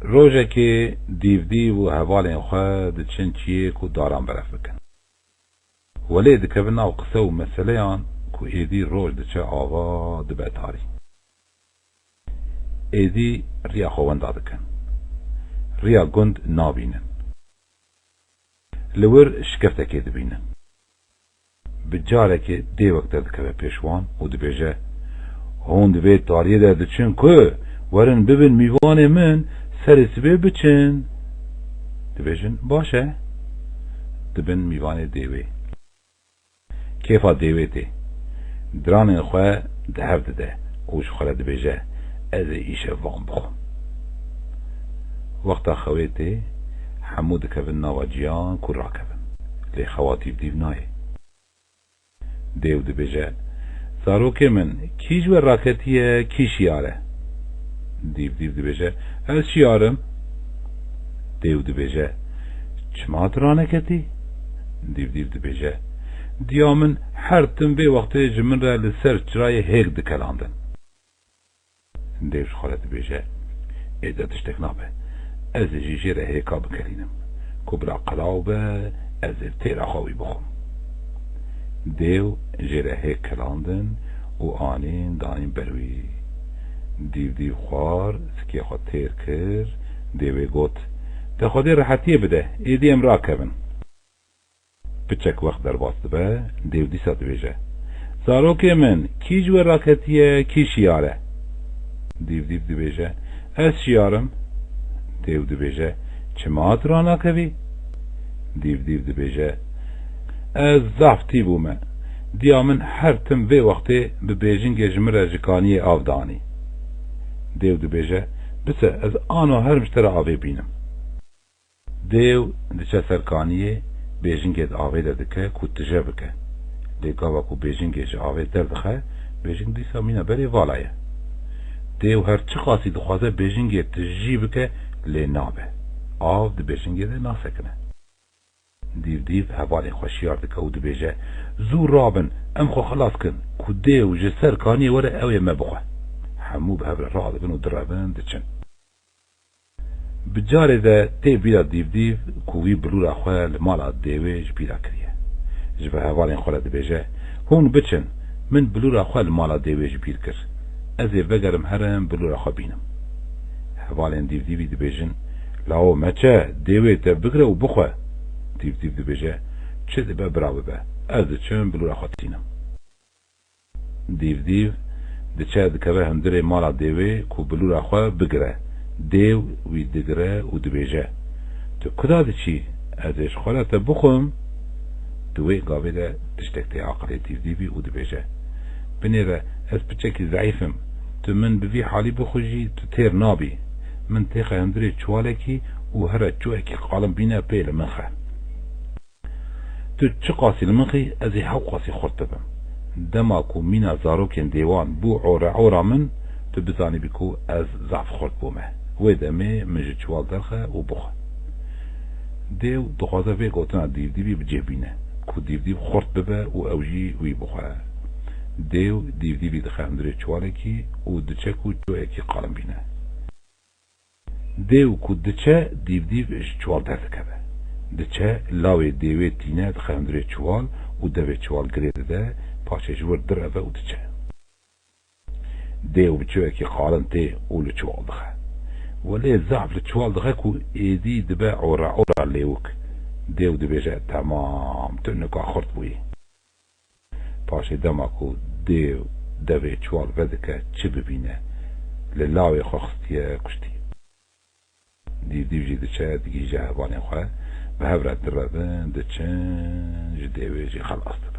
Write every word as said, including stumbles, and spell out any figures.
Rojekê Dîvdîv û hevalên xwe diçin çiyê ku daran beref bikin. Welê dikevin nav qise û meseleyan ku êdî roj diçe ava dibe tarî. Êdî riya xwe wenda dikin. Riya gund nabînin. Li wir şikeftekê dibînin. Bi carekê dêwek derdikeve pêş wan û dibêje, "Hûn di vê tariyê de diçin ku? Werin bibin mîvanê min, serê sibê biçin." Dibêjin, "Baş e." Dibin mîvanê dêwê. Kêfa dêwê tê. Diranên xwe di hev dide û ji xwe re dibêje, "Ez ê îşev van bixwim." Wexta xewê tê, hemû dikevin nava ciyan ku rakevin. Lê xewa Dîvdîv nayê. Dêw dibêje, "Zarokê min, kî ji we raketiye, kî şiyar e?" Dîvdîv dibêje, "Ez şiyar im." Dêw dibêje, "Çima tu raneketî?" Dîvdîv dibêje, "Diya min her tim vê wextê ji min re li ser çirayê hêk dikelandin." Dêw ji xwe re dibêje, "Êde tiştek nabe. Ez ê jî jê re hêka bikelînim. Ku bila qelaw be, ez ê têra xwe wî bixwim." Dêw jê re hêk kelandin û anîn danîn ber wî. Dîvdîv xwar, sikê xwe têr kir, dêwê got, "Te Xwedê rehetiyê bide, êdî em rakevin." Piçek wext derbas dibe, dêw dîsa dibêje, "Zarokê min, kî ji we raketiye, kî şiyar e?" Dîvdîv dibêje, "Ez şiyar im." Dêw dibêje, "Çima tu ranakevî?" Dîvdîv dibêje, "Ez zaf tî bûme. Diya min her tim vê wextê bi bêjingê ji min re ji kaniyê av danî." Dêw dibêje, "Bise, ez ano herim ji te re avê bînim." Dêw diçe ser kaniyê, bêjingê di avê de dike ku tije bike. Lê gava ku bêjingê ji avê derdixe, bêjing dîsa mîna berê vala ye. Dêw her çiqasî dixwaze bêjingê tijî bike, lê nabe. Av di bêjingê de nasekine. Dîvdîv hevalên xwe şiyar dike û dibêje, "Zû rabin, em xwe xilas kin, ku dêw ji ser kaniyê were ew ê me bixwe." Hemû bi hev re radibin û direvin, diçin. Bi carê de tê bîra Dîvdîv ku wî bilûra xwe li mala dêwê ji bîra kiriye. Ji bi hevalên xwe re dibêje, "Hûn biçin, min bilûra xwe li mala dêwê ji bîr kir. Ez ê vegerim herim bilûra xwe bînim." Hevalên Dîvdîvî dibêjin, "Lawo meçe, dêwê te bigire û bixwe." Dîvdîv dibêje, "Çi dibe bira bibe, ez diçim bilûra xwe tînim." Dîvdîv diçe dikeve hundirê mala dêwê ku bilûra xwe bigire. Dêw wî digire û dibêje, "Tu kuda diçî? Ez ê ji xwe re te bixwim." Di wê gavê de tiştek tê aqilê Dîvdîvî û dibêje, "Binêre ez piçekî zeîf im. Tu min bi vî halî bixwî jî tu têr nabî. Min têxe hundirê çiwalekî û here çoyekî qalin bîne pê li min xe." Tu çiqasî li min xî, ez ê hewqasî xurt bibim. Dema ku mîna zarokên dêwan bû ore ora min, tu bizanîbî ku ez zaf xurt bûme. Wê demê min ji çiwal derxe û bixwe. Dêw dixwaze vê gotina Dîvdîvî bi cih bîne, ku Dîvdîv xurt bibe û ew jî wî bixwe. Dêw Dîvdîvî dixe hundirê çiwalekî û diçe ku çoyekî qalin bîne. Dêw ku diçe, Dîvdîv ji çiwal derdikeve. Diçe, lawê dêwê tîne, dixe hundirê çiwal û devê çiwal girê dide, paşê ji wir direve û diçe. Dêw bi çoyekî qalin tê û li çiwal dixe. Welê zaf li çiwal dixe ku êdî dibe ora ora lêwik. Dêw dibêje, "Temam, tu nika xurt bûyî." Paşê dema ku dêw devê çiwal vedike çi bibîne, li lawê xwe xistiye kuştî. Dîvdîv jî diçe digihîje hevalên xwe, bi hev re direvin, diçin, ji dêwê jî xelas dibin.